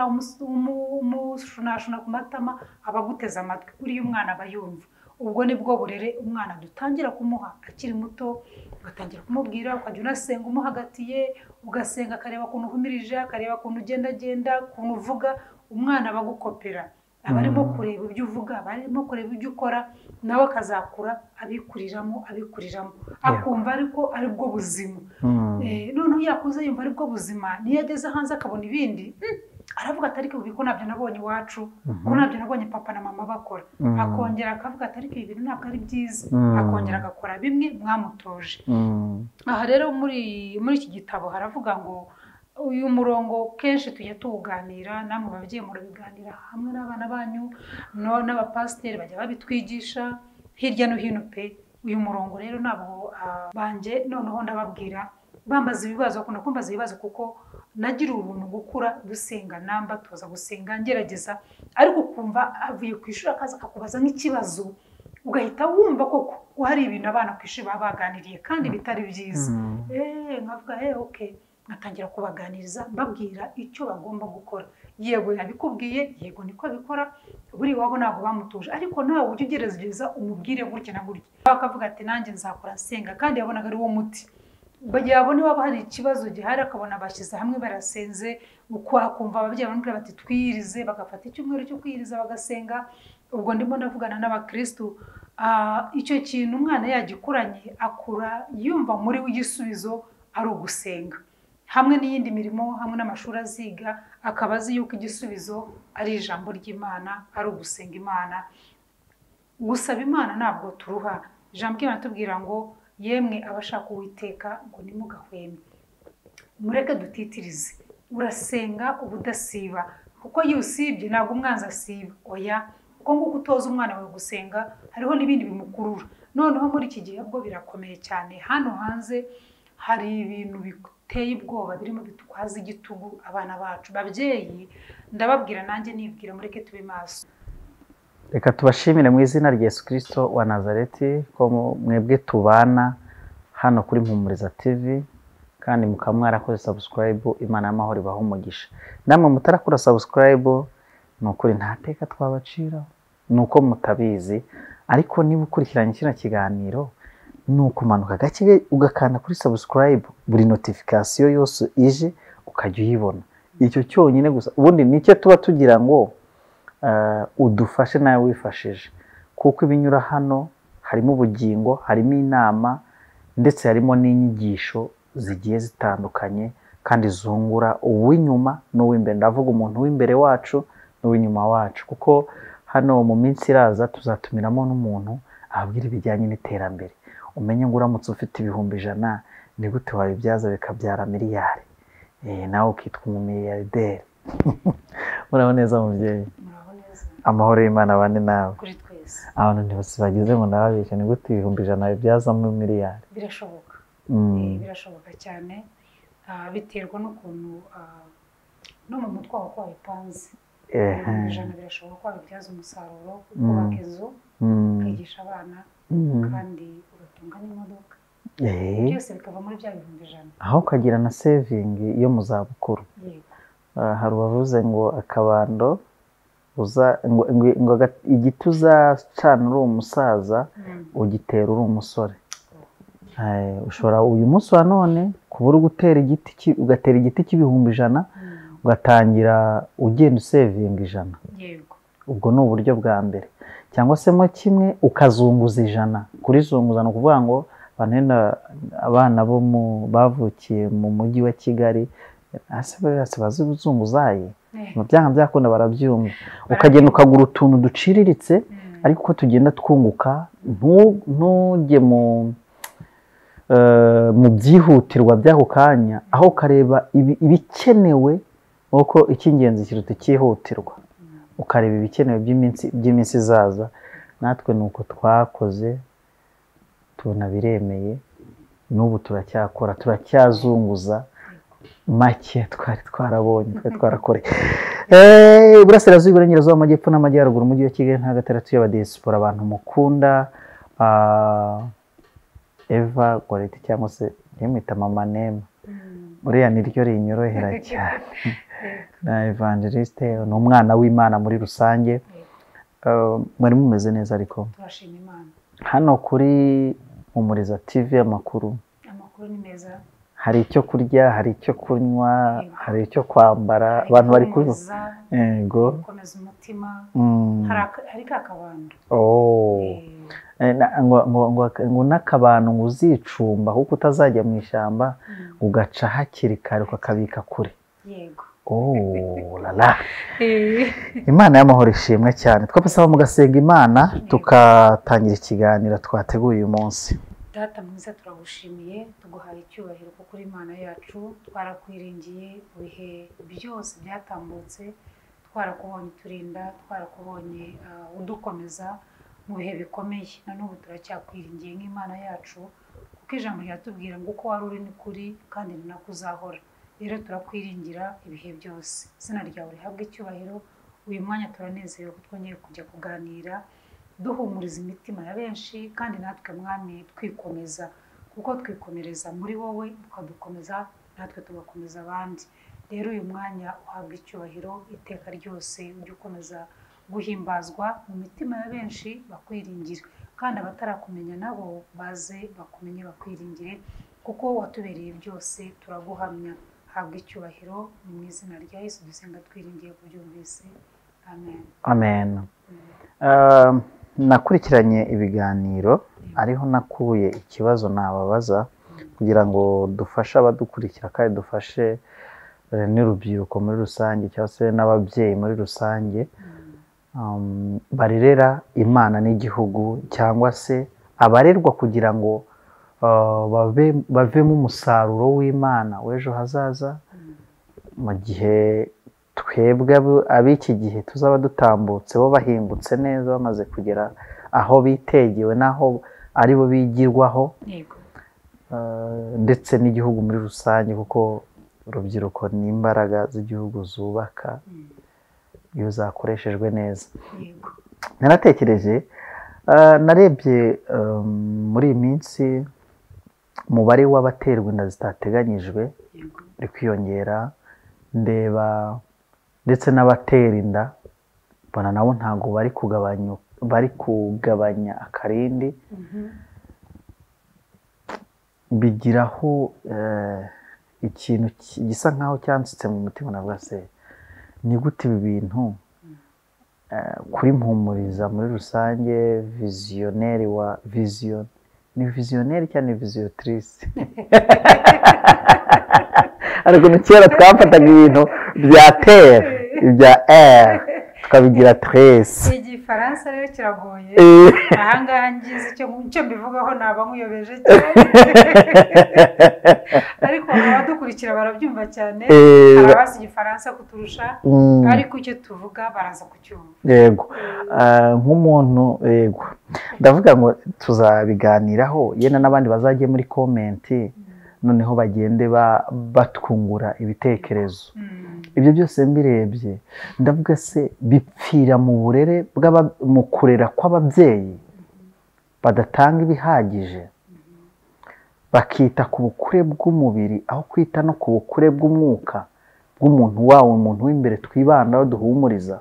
umuhobera, umushunashuna ku matama, aba aguteze amatwi. Uriya umwana aba yumva. Ubwo nibwo burere umwana dutangira kumuha akiri muto, ugatangira kumubwira, ukajya unasenga umuhagatiye, ugasenga akareba ukuntu uhumirije, akareba ukuntu ugendagenda, ukuntu uvuga. Umwana aba agukopera, aba arimo kureba ibyo uvuga, aba arimo kureba ibyo ukora, nawe akazakura abikuriramo, abikuriramo, akumva ariko aribwo buzima. Noneho yakuze yumva aribwo buzima, niyo ageze hanze akabona ibindi, aravuga ati ariko ibi ko ntabyo nabonye iwacu, ko ntabyo nabonye papa na mama bakora. Akongera akavuga ati ariko ibi bintu ntabwo ari byiza, akongera agakora bimwe mwamutoje. Aha rero muri iki gitabo haravuga ngo uyu murongo kenshi tujya tuwuganira, namwe babyeyi murabiganira hamwe n'abana banyu, n'abapasiteri bajya babitwigisha hirya no hino pe. Uyu murongo rero ntabwo banjye, noneho ndababwira bambaza ibibazo, bakunda kumbaza ibibazo kuko nagira ubuntu gukura dusenga, namba tuza gusenga ngerageza, ariko ukumva avuye ku ishuri akaza akakubaza nk'ikibazo, ugahita wumva koko ko hari ibintu abana ku ishuri baba baganiriye kandi bitari byiza. Nkavuga okay, nkatangira kubaganiriza mbabwira icyo bagomba gukora. Yego yabikubwiye, yego niko abikora, buri wabo ntabwo bamutuje, ariko nawe ujye ugerageza umubwire gutya na gutya. Akavuga ati nanjye nzakora nsenga, kandi yabonaga ari wo muti. Yabona iwabo hari ikibazo gihari, akabona bashyize hamwe barasenze, uko akumva ababyeyi bamubwira bati twiyirize, bagafata icyumweru cyo kwiyiriza bagasenga. Ubwo ndimo ndavugana n'abakristu, icyo kintu umwana yagikuranye akura yumva muri we igisubizo ari ugusenga, hamwe n'iyindi mirimo, hamwe n'amashuri aziga, akaba azi yuko igisubizo ari ijambo ry'Imana, ari ugusenga Imana. Gusaba Imana ntabwo turuha. Ijambo ry'Imana tubwira ngo yemwe abashaka Uwiteka ngo ntimugahweme, mureke dutitirize. Urasenga ubudasiba, kuko iyo usibye ntabwo umwanzi asiba. Oya, kuko nguko utoza umwana wawe gusenga hariho n'ibindi bimukurura. Noneho muri iki gihe bwo birakomeye cyane, hano hanze hari ibintu biteye ubwoba birimo bitwaza igitugu abana bacu. Babyeyi ndababwira nanjye nibwira, mureke tube maso. Reka tubashimire mu izina rya Yesu Kristo wa Nazareti ko mwebwe tubana hano kuri Mpumuriza TV, kandi mukaba mwarakoze subscribe. Imana y'amahoro ibahe umugisha. Namwe mutarakora subscribe, ni ukuri nta teka twabacira, ni uko mutabizi, ariko niba ukurikiranye kino kiganiro ni ukumanuka gake ugakanda kuri subscribe, buri notification yose ije ukajya uyibona. Icyo cyonyine gusa ubundi nicyo tuba tugira ngo udufashe nawe wifashije, kuko ibinyura hano harimo ubugingo, harimo inama, ndetse harimo n'inyigisho zigiye zitandukanye kandi zungura uw'inyuma n'uw'imbere. Ndavuga umuntu w'imbere wacu n'uw'inyuma wacu, kuko hano mu minsi iraza tuzatumiramo n'umuntu ababwira ibijyanye n'iterambere. Umenye ngo uramutse ufite 100,000 ni gute wabibyaza bikabyara miliyari, nawe ukitwa umumiliyarderi. Muraho neza mubyeyi? Amahoro y'Imana abane nawe. Kuri twese. Abantu ntibasibagize ngo ndababeshya, ni gute 100,000 bibyazamo miliyari? Birashoboka. Birashoboka cyane, biterwa n'ukuntu no mu mutwe wawe uko wabipanze. 100,000 birashoboka ko wabibyaza umusaruro, ukubaka inzu, ukigisha abana, kandi ugatunga n'imodoka. Byose bikava muri bya 100,000. Aho ukagira na saving yo mu zabukuru. Hari uwavuze ngo akabando ngo igiti uzacana uri umusaza ugitera uri umusore. Ushobora uyu munsi wa none kuba uri gutera igiti, ugatera igiti cy'100,000, ugatangira ugenda usevinga 100. Ubwo ni uburyo bwa mbere, cyangwa se mo kimwe ukazunguza 100. Kurizunguza ni ukuvuga ngo abana bo bavukiye mu mujyi wa Kigali hasi bazi ubuzunguzayi, mu byanga byakunda barabyumva. Ukagenda ukagura utuntu duciriritse, ariko uko tugenda twunguka, ntujye mu byihutirwa by'ako kanya, aho ukareba ibikenewe, kuko icy'ingenzi kiruta icyihutirwa. Ukareba ibikenewe by'iminsi izaza. Natwe ni uko twakoze, tubona biremeye, n'ubu turacyakora, turacyazunguza make twari twarabonye, twari twarakoreye. Iburasirazuba, Iburengerazuba, Amajyepfo n'Amajyaruguru, Umujyi wa Kigali, nta gatandatu y'abadiyasipora, abantu mukunda Eva Goreti cyangwa se ntimwita Mama Nema, uriya niryo rinyorohera cyane. Na evangeliste ni umwana w'Imana muri rusange. Mwari mumeze neza ariko? Turashima Imana. Hano kuri Mpumuriza TV amakuru ni meza. Hari icyo kurya, hari icyo kunywa, hari icyo kwambara, abantu bari kubivuga. Yego. Gukomeza umutima. Hari kakabando. Ngo n'akabando ngo uzicumba kuko utazajya mu ishyamba, ugaca hakiri kare ukakabika kure. Yego. Oh la la. Imana y'amahoro ishimwe cyane. Twapasaba mugasenga Imana tukatangira ikiganiro twateguye uyu munsi. Data mwiza, turagushimiye, tuguhaye icyubahiro kuko uri Imana yacu, twarakwiringiye mu bihe byose byatambutse, twarakubonye turinda, twarakubonye udukomeza mu bihe bikomeye, na n'ubu turacякwiringiye nk'Imana yacu, kuko ijambo ryatubwira ngo uko wari uri ni kuri kandi ni nako uzahora. Rero turakwiringira ibihe byose, izina ryawe rihabwe icyubahiro. Uyu mwanya turanezerewe ko twongeye kujya kuganira, duhumuriza imitima ya benshi, kandi natwe Mwami twikomeza, kuko twikomereza muri wowe, ukadukomeza natwe tugakomeza abandi. Rero uyu mwanya uhabwa icyubahiro iteka ryose, ujye ukomeza guhimbazwa mu mitima ya benshi bakwiringira, kandi abatarakumenya nabo baze bakumenye bakwiringire, kuko watubereye byose, turaguhamya. Habwa icyubahiro ni mu izina rya Yesu dusenga twiringiye kubyumvise. Amen. Amen. Nakurikiranye ibiganiro ariho nakuye ikibazo nababaza kugira ngo dufashe abadukurikira kandi dufashe n'urubyiruko muri rusange cyangwa se n'ababyeyi muri rusange barerera Imana n'igihugu, cyangwa se abarerwa kugira ngo bavemo umusaruro w'Imana w'ejo hazaza, mu gihe twebwe ab'iki gihe tuzaba dutambutse bo bahingutse neza, bamaze kugera aho bitegewe n'aho ari bo bigirwaho, ndetse n'igihugu muri rusange, kuko urubyiruko ni imbaraga z'igihugu zubaka iyo zakoreshejwe neza. Naratekereje, narebye muri iyi minsi umubare w'abaterwa inda zitateganyijwe uri kwiyongera, ndeba ndetse n'abatera inda mbona nabo ntabwo bari kugabanya akarindi, bigiraho ikintu gisa nkaho cyansitse mu mutima, navuga se ni gute ibi bintu kuri Mpumuriza muri rusange, visionnaire wa vision, ni visionnaire cyangwa ni visiotrice? Ariko kera twafataga ibintu bya terre, ibya air, tukabigira tresse. Igifaransa rero kiragoye. Ahangaha ngize icyo mbivugaho naba nkuyobeje cyane. Ariko abadukurikira barabyumva cyane, abazi igifaransa kuturusha, ariko icyo tuvuga baraza kucyumva. Yego. Nk'umuntu, yego. Ndavuga ngo tuzabiganiraho, yena n'abandi bazagiye muri comment, noneho bagende batwungura ibitekerezo. Ibyo byose mbirebye ndavuga se bipfira mu burere mu kurera kw'ababyeyi badatanga ibihagije, bakita ku bukure bw'umubiri aho kwita no ku bukure bw'umwuka bw'umuntu wawe, umuntu w'imbere twibandaho duhumuriza.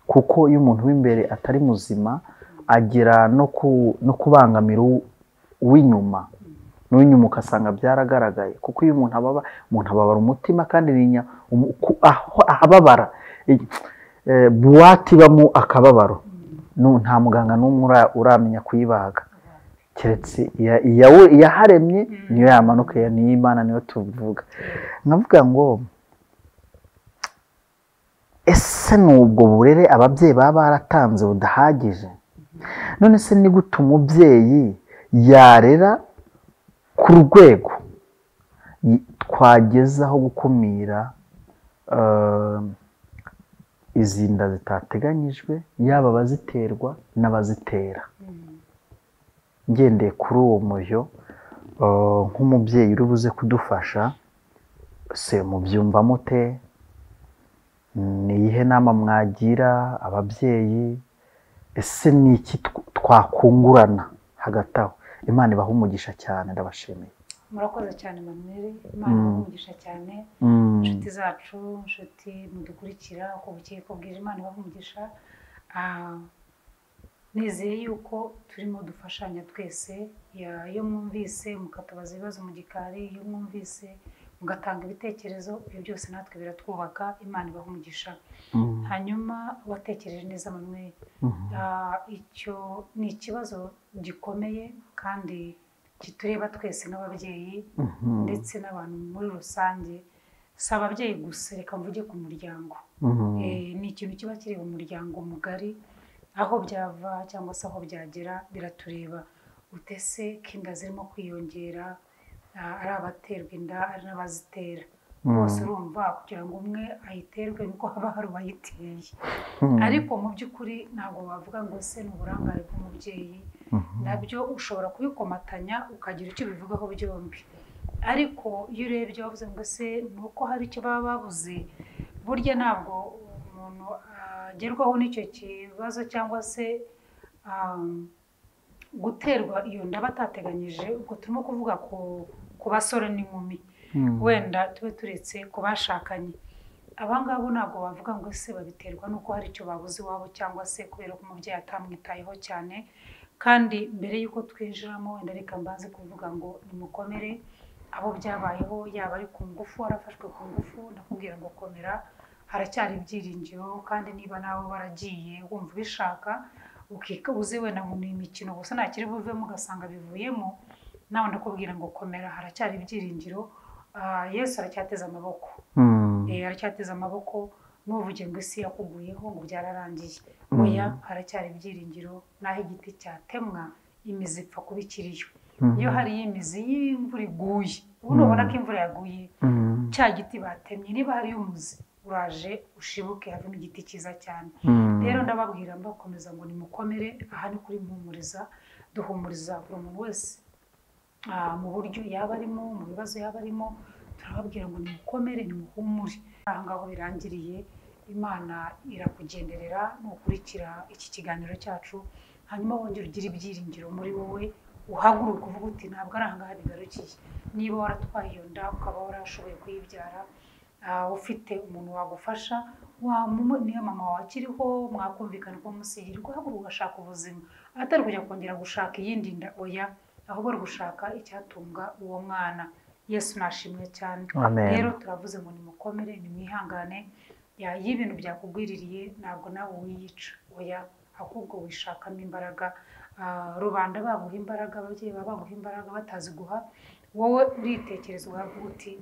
Kuko iyo umuntu w'imbere atari muzima agera no kubangamira uw'inyuma, n'uw'inyuma ugasanga byaragaragaye. Kuko iyo umuntu ababara umutima, kandi aho ahababara buwate ibamo akababaro, nta muganga n'umwe uramenya kuyibaga, keretse iyaharemye niyo yamanuka, niyo Imana niyo tuvuga. Nkavuga ngo ese ni ubwo burere ababyeyi baba baratanze budahagije? None se ni gute umubyeyi yarera ku rwego twagezaho gukumira izi nda zitateganyijwe, yaba abaziterwa n'abazitera? Ngendeye kuri uwo mujyo, nk'umubyeyi uri buze kudufasha, se mubyumva mute? Ni iyihe nama mwagira ababyeyi? Ese ni iki twakungurana hagati aho? Imana ibahe umugisha cyane, ndabashimiye. Murakoze cyane Manuel, Imana ibahe cyane. Inshuti zacu, inshuti mudukurikira uko bukeye ko bwije, Imana ibahe umugisha. Nizeye yuko turimo dufashanya twese. Iyo mwumvise mukatubaza ibibazo mu gikari, iyo mwumvise mugatanga ibitekerezo, ibyo byose natwe biratwubaka. Imana ibahe umugisha. Hanyuma watekereje neza Manuel, icyo ni ikibazo gikomeye kandi kitureba twese nk'ababyeyi ndetse n'abantu muri rusange. Si ababyeyi gusa, reka mvuge ku muryango. Ni ikintu kiba kireba umuryango mugari, aho byava cyangwa se aho byagera biratureba. Utese ko inda zirimo kwiyongera, ari abaterwa inda ari n'abazitera bose, urumva kugira ngo umwe ayiterwe nuko haba hari uwayiteye. Ariko mu by'ukuri ntabwo wavuga ngo se ni uburangare bw'umubyeyi, nabyo ushobora kubikomatanya ukagira icyo ubivugaho byombi. Ariko iyo urebye wavuze ngo se ni uko hari icyo baba babuze, burya ntabwo umuntu agerwaho n'icyo kibazo cyangwa se guterwa iyo nda batateganyije. Ubwo turimo kuvuga ku basore n'inkumi, wenda tube turetse ku bashakanye. Abangabo ntabwo bavuga ngo se babiterwa n'uko hari icyo babuze iwabo cyangwa se kubera ko umubyeyi atamwitayeho cyane. Kandi mbere y'uko twinjiramo wenda reka mbanze kuvuga ngo nimukomere abo byabayeho, yaba ari ku ngufu, warafashwe ku ngufu, ndakubwira ngo komera, haracyari ibyiringiro. Kandi niba nawe waragiye wumva ubishaka, uzi wenda ngo ni imikino gusa ntakiri buvemo, ugasanga bivuyemo, nawe ndakubwira ngo komera, haracyari ibyiringiro. Yesu aracyateze amaboko, aracyateze amaboko. Nuvuge ngo isi yakuguyeho ngo byararangiye, oya, haracyari ibyiringiro. Naho igiti cyatemwa, imizi ipfa kuba ikiriyo. Iyo hariyo imizi y'imvura iguye, ubu nubona ko imvura yaguye, cya giti batemye niba hariyo umuzi uraje ushibuke havemo igiti cyiza cyane. Rero ndababwira mbakomeza ngo nimukomere. Aha ni kuri Mpumuriza, duhumuriza buri muntu wese mu buryo yaba arimo, mu bibazo yaba arimo, turababwira ngo nimukomere, nimuhumure. Aha ngaho birangiriye, Imana irakugenderera nukurikira iki kiganiro cyacu, hanyuma wongere ugire ibyiringiro muri wowe, uhaguruke uvuga uti ntabwo ari aha ngaha bigarukiye. Niba waratwaye iyo nda ukaba warashoboye kuyibyara, ufite umuntu wagufasha, niyo mama wawe akiriho mwakumvikana ko musigira, ugahaguruka ugashaka ubuzima, atari kujya kongera gushaka iyindi nda, oya, ahubwo ari gushaka icyatunga uwo mwana. Yesu nashimwe cyane. Rero turavuze ngo nimukomere, nimwihangane. Iyo ibintu byakugwiririye ntabwo nawe wiyica, oya, ahubwo wishakamo imbaraga. Rubanda baguha imbaraga, ababyeyi baguha imbaraga, bataziguha wowe uritekereza ukavuga uti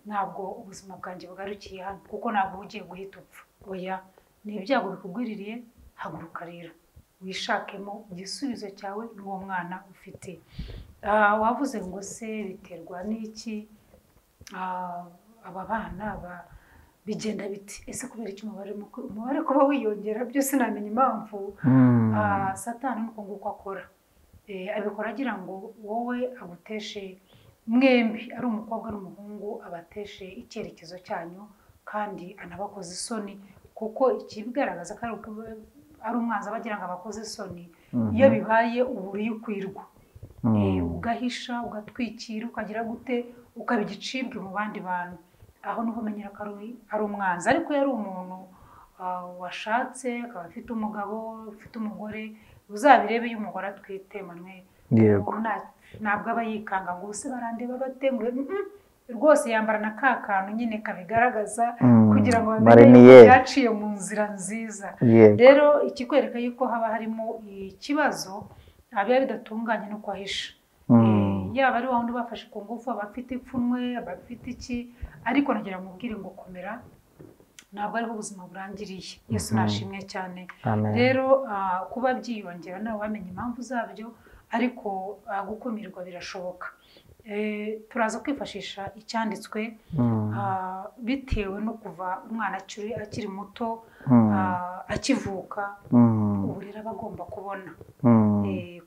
ntabwo ubuzima bwanjye bugarukiye hano, kuko ntabwo ugiye guhita upfa, oya, ni ibyago bikugwiririye. Haguruka rero wishakemo igisubizo cyawe n'uwo mwana ufite. Wavuze ngo se biterwa n'iki aba bana bigenda biti? Ese kubera iki umubare kuba wiyongera? Byose namenya impamvu. Satani nuko nguko akora, abikora agira ngo wowe aguteshe mwembi, ari umukobwa n'umuhungu, abateshe icyerekezo cyanyu, kandi anabakoze isoni, kuko ikibigaragaza ko ari umwanzi aba agira ngo abakoze isoni. Iyo bibaye uburiye ukwirwa, ugahisha, ugatwikira, ukagira gute, ukaba igicibwe mu bandi bantu, aho niho umenyera ko ari umwanzi. Ariko yari umuntu washatse, akaba afite umugabo, ufite umugore, uzabirebe iyo umugore atwite Manuel, ntabwo aba yikanga ngo ubuse barandeba bate, rwose yambara na ka kantu nyine kabigaragaza kugira ngo bamenye yuko byaciye mu nzira nziza. Rero ikikwereka yuko haba harimo ikibazo, biba bidatunganye no kwahisha. Yaba ari wa wundi bafashe ku ngufu, abafite ipfunwe, abafite iki, ariko nagira ngo mubwire ngo komera, ntabwo ariho ubuzima burangiriye. Yesu nashimwe cyane. Rero kuba byiyongera nawe wamenya impamvu zabyo, ariko gukumirwa birashoboka. Turaza kwifashisha icyanditswe bitewe no kuva umwana akiri muto, akivuka, uburere aba agomba kubona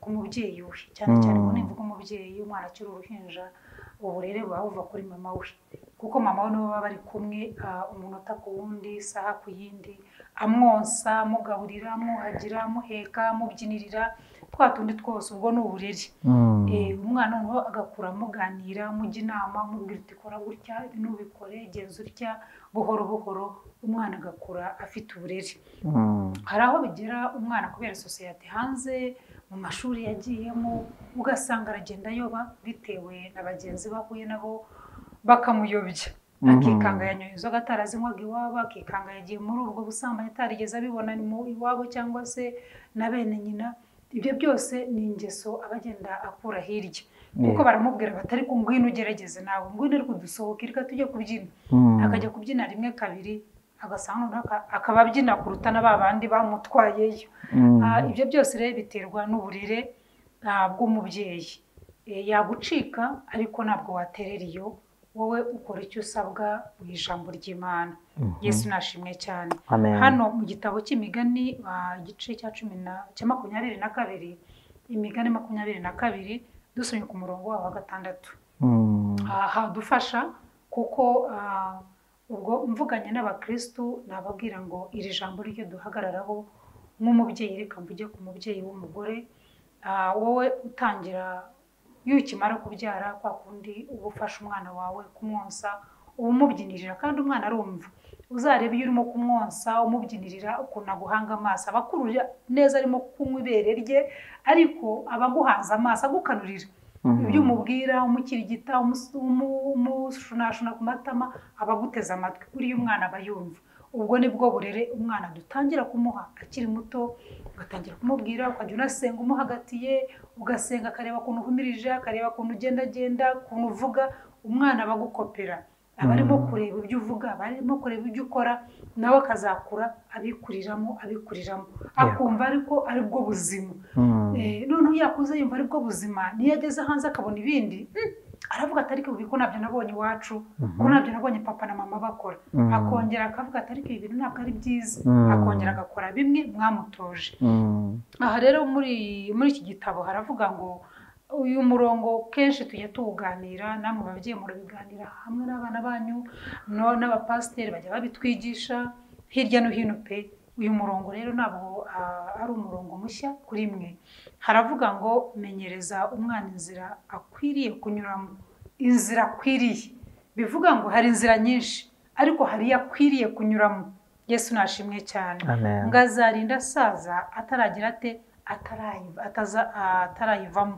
ku mubyeyi we, cyane cyane ngo nimvuga umubyeyi, umwana akiri uruhinja, uburere buba buva kuri mama we. Kuko mama we niwe baba bari kumwe umunota ku wundi, isaha ku yindi, amwonsa, amugaburira, amwuhagira, amuheka, amubyinirira, twa tundi twose. Ubwo ni uburere. Umwana noneho agakura amuganira, amujya inama, amubwira uti kora gutya, ibi ntubikore, genza utya, buhoro buhoro umwana agakura afite uburere. Hari aho bigera umwana kubera sosiyete hanze, mu mashuri yagiyemo, ugasanga aragenda ayoba bitewe na bagenzi bahuye nabo bakamuyobya. Akikanga yanyoye inzoga atarazinywaga iwabo, akikanga yagiye muri ubwo busambanyi atarigeze abibona iwabo cyangwa se na bene nyina. Ibyo byose ni ingeso aba agenda akura hirya, kuko baramubwira bati ariko ngwino ugerageze nawe, ngwino ariko dusohoke, reka tujye kubyina. Akajya kubyina rimwe kabiri, agasanga akaba abyina kuruta na ba bandi bamutwayeyo. Ibyo byose rero biterwa n'uburere bw'umubyeyi. Yagucika ariko ntabwo waterera iyo, wowe ukora icyo usabwa mu ijambo ry'Imana. Yesu nashimwe cyane. Hano mu gitabo cy'imigani igice cya 22, imigani 22, dusomye ku murongo wa 6. Hadufasha kuko ubwo mvuganye n'abakristu nababwira ngo iri jambo ryo duhagararaho nk'umubyeyi. Reka mvuge ku mubyeyi w'umugore, wowe utangira iyo ukimara kubyara, kwa kundi uba ufasha umwana wawe kumwonsa, uba umubyinirira kandi umwana arumva. Uzarebe iyo urimo kumwonsa umubyinirira ukuntu aguhanga amaso, aba akurura neza arimo kunywa ibere rye, ariko aba aguhanze amaso agukanurira ibyo umubwira, umukirigita, umushunashuna ku matama, aba aguteze amatwi. Buriya umwana aba yumva. Ubwo nibwo burere umwana dutangira kumuha akiri muto, ugatangira kumubwira, ukajya unasenga umuhagatiye, ugasenga akareba ukuntu uhumirije, akareba ukuntu ugendagenda, ukuntu uvuga. Umwana aba agukopera, aba arimo kureba ibyo uvuga, aba arimo kureba ibyo ukora, nawe akazakura abikuriramo, abikuriramo, akumva ariko aribwo buzima. Noneho yakuze yumva aribwo buzima, niyo ageze hanze akabona ibindi, aravuga ati ariko ibi ko ntabyo nabonye iwacu, ko ntabyo nabonye papa na mama bakora. Akongera akavuga ati ariko ibi bintu ntabwo ari byiza, akongera agakora bimwe mwamutoje. Aha rero muri iki gitabo haravuga ngo uyu murongo kenshi tujya tuwuganira, namwe babyeyi murabiganira hamwe n'abana banyu, n'abapasiteri bajya babitwigisha hirya no hino pe. Uyu murongo rero ntabwo ari umurongo mushya kuri mwe. Haravuga ngo menyereza umwana inzira akwiriye kunyuramo. Inzira akwiriye bivuga ngo hari inzira nyinshi, ariko hari iyo akwiriye kunyuramo. Yesu nashimwe cyane. Ngo azarinda asaza ataragira ate, atarayivamo.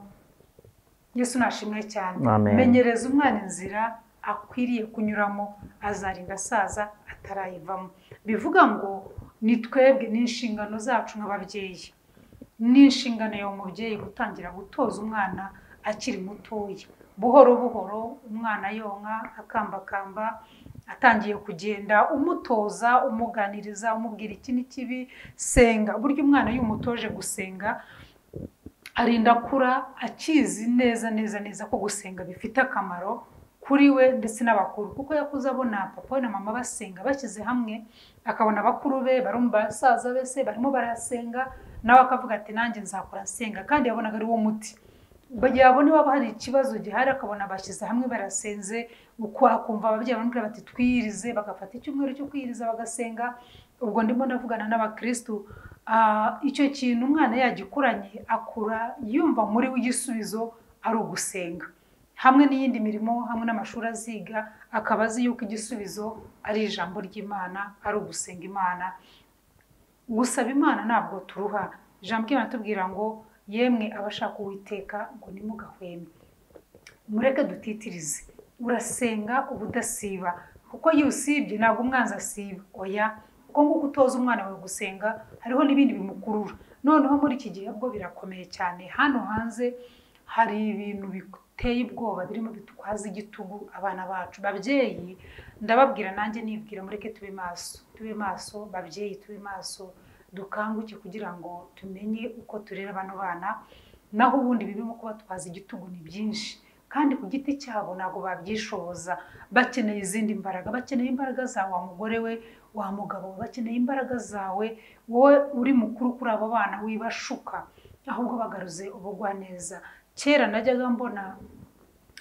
Yesu nashimwe cyane. Menyereza umwana inzira akwiriye kunyuramo, azarinda asaza atarayivamo. Bivuga ngo ni twebwe, ni inshingano zacu nk'ababyeyi, ni inshingano ya mubyeyi gutangira gutoza umwana akiri mutoya, buhoro buhoro umwana yonka akambakamba, atangiye kugenda, umutoza, umuganiriza, umubwira iki ni kibi, senga. Burya umwana iyo umutoje gusenga arinda akura akizi neza neza neza ko gusenga bifite akamaro kuri we ndetse n'abakuru, kuko yakuze abona papa we na mama basenga bashyize hamwe, akabona abakuru be basaza be se barimo barasenga, nawe akavuga ati nanjye nzakora nsenga, kandi yabonaga ari wo muti. Yabona iwabo hari ikibazo gihari akabona bashyize hamwe barasenze, uko akumva ababyeyi bamubwira bati twiyirize, bagafata icyumweru cyo kwiyiriza bagasenga. Ubwo ndimo ndavugana n'abakristu, icyo kintu umwana yagikuranye akura yumva muri we igisubizo ari ugusenga, hamwe n'iyindi mirimo, hamwe n'amashuri aziga, akaba azi yuko igisubizo ari ijambo ry'Imana, ari ugusenga Imana. Gusaba Imana ntabwo turuha. Ijambo ry'Imana tubwira ngo yemwe abashaka Uwiteka ngo nimugahweme, mureke dutitirize. Urasenga ubudasiba, kuko iyo usibye ntabwo umwanzi asiba. Oya, kuko nguko utoza umwana wawe gusenga hariho n'ibindi bimukurura. Noneho muri iki gihe bwo birakomeye cyane, hano hanze hari ibintu biteye ubwoba birimo bitwaza igitugu abana bacu. Babyeyi ndababwira nanjye nibwira, mureke tube maso, tube maso babyeyi, tube maso, dukanguke kugira ngo tumenye uko turera bano bana. Naho ubundi birimo kubatwaza igitugu ni byinshi, kandi ku giti cyabo ntabwo babyishoboza. Bakeneye izindi mbaraga, bakeneye imbaraga zawe wa mugore we, wa mugabo, bakeneye imbaraga zawe wowe uri mukuru kuri abo bana, wibashuka ahubwo bagaruze ubugwaneza. Kera najyaga mbona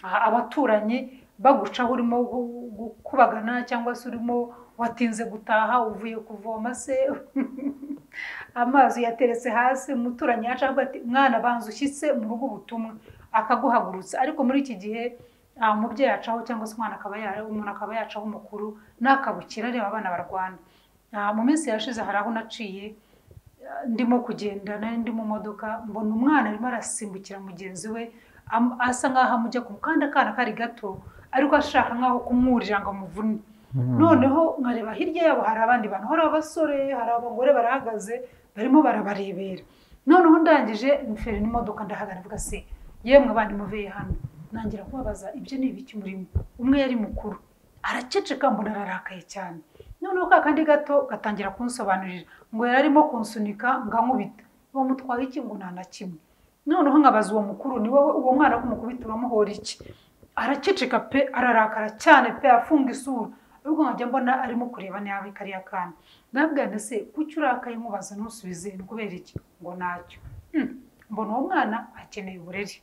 abaturanyi bagucaho urimo kubagana cyangwa se urimo watinze gutaha uvuye kuvoma se amazi yateretse hasi, umuturanyi yaca avuga ati mwana banza ushyitse mu rugo ubutumwa, akaguhagurutsa. Ariko muri iki gihe umubyeyi acaho cyangwa se umwana akaba umuntu akaba yacaho umukuru nakabukira areba abana barwana. Mu minsi yashize hari aho naciye ndimo kugenda nari ndi mu modoka, mbona umwana arimo arasimbukira mugenzi we asa nkaho amujya ku kandi akana kari gato ariko ashaka nkaho kumwurira ngo amuvune. Noneho nkareba hirya yabo hari abandi bantu, hari abasore, hari abagore barahagaze barimo barabarebera. Noneho ndangije mferi n'imodoka ndahagarara mvuga se yemwe bandi muveye hano, nangira kubabaza ibyo ni ibiki murimo. Umwe yari mukuru araceceka mbona ararakaye cyane. Noneho ka kandi gato gatangira kunsobanurira ngo yari arimo kunsunika ngankubita, bamutwaye iki ngo nta na kimwe. Noneho nkabaza uwo mukuru ni wowe uwo mwana kumukubita uramuhora iki? Araceceka pe, ararakara cyane pe, afunga isura. Ubwo nkajya mbona arimo kureba nabi kariya kana. Ndabwira nti se kuki urakaye nkubaza ntusubize ni kubera iki? Ngo ntacyo. Mbona uwo mwana akeneye uburere,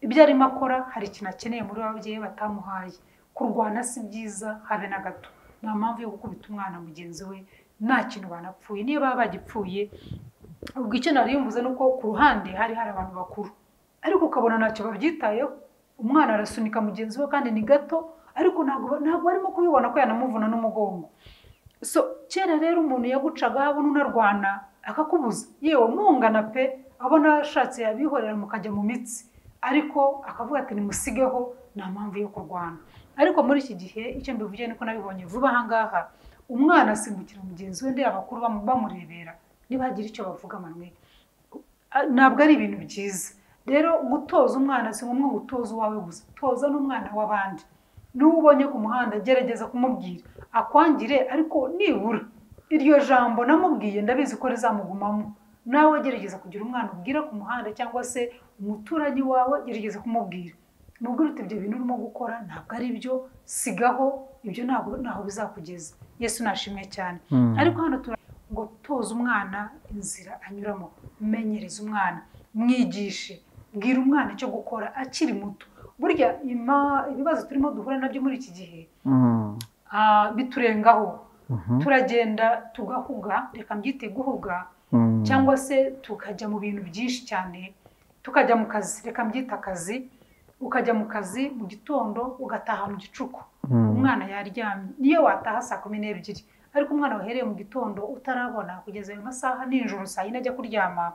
ibyo arimo akora hari ikintu akeneye muri ababyeyi batamuhaye. Kurwana si byiza habe na gato, nta mpamvu yo gukubita umwana mugenzi we nta kintu banapfuye. Niyo baba bagipfuye, ubwo icyo nari mvuze ni uko ku ruhande hari hari abantu bakuru ariko ukabona ntacyo babyitayeho. Umwana arasunika mugenzi we kandi ni gato, ariko ntabwo barimo kubibona ko yanamuvuna n'umugongo. So kera rero umuntu yagucaga abona unarwana akakubuza, yewe mungana pe, abona ashatse yabihorera mukajya mu mitsi, ariko akavuga ati nimusigeho nta mpamvu yo kurwana. Ariko muri iki gihe icyo mbivugiye niko nabibonye vuba aha ngaha, umwana asimbukira mugenzi we ndeba abakuru bamurebera nibagira icyo bavuga manwe, ntabwo ari ibintu byiza. Rero gutoza umwana si ngombwa gutoza uwawe gusa, toza n'umwana w'abandi. N'uwo ubonye ku muhanda gerageza kumubwira akwangire, ariko nibura iryo jambo namubwiye ndabizi ko rizamugumamo. Nawe gerageza kugira umwana ubwira ku muhanda cyangwa se umuturanyi wawe, gerageza kumubwira nubwo uruta ibyo bintu urimo gukora ntabwo ari byo, sigaho ibyo ntaho bizakugeza. Yesu nashimwe cyane. Ariko hano ngo toza umwana inzira anyuramo, menyereza umwana, mwigishe, bwira umwana icyo gukora akiri muto. Burya ibibazo turimo duhura nabyo muri iki gihe biturengaho, turagenda tugahuga, reka mbyite guhuga, cyangwa se tukajya mu bintu byinshi cyane, tukajya mu kazi, reka mbyite akazi. Ukajya mu kazi mu gitondo ugataha mu gicuku, umwana yaryamye. Niyo wataha saa 12, ariko umwana wahereye mu gitondo utarabona kugeza ayo masaha nijoro saa 4 ajya kuryama,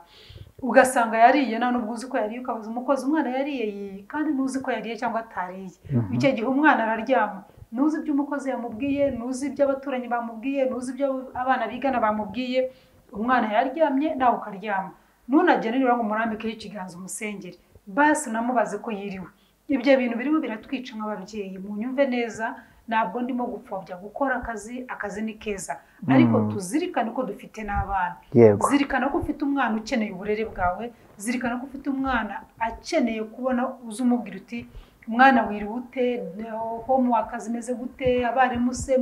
ugasanga yariye nta nubwo uzi ko yariye, ukabaza umukozi umwana yariye kandi ntuzi ko yariye cyangwa atariye. Icyo gihe umwana araryama, ntuzi ibyo umukozi yamubwiye, ntuzi ibyo abaturanyi bamubwiye, ntuzi ibyo abana bigana bamubwiye. Umwana yaryamye nawe ukaryama, ntunagende nibura ngo umurambikeho ikiganza umusengere, basi unamubaze ko yiriwe. Ibyo bintu birimo biratwica nk'ababyeyi, munyumve neza, ntabwo ndimo gupfobya gukora akazi, akazi ni keza, ariko tuzirikane ko dufite n'abana. Zirikana ko ufite umwana ukeneye uburere bwawe, zirikana ko ufite umwana akeneye kubona uza umubwira uti mwana wiriwe ute, homework zimeze gute, abarimu se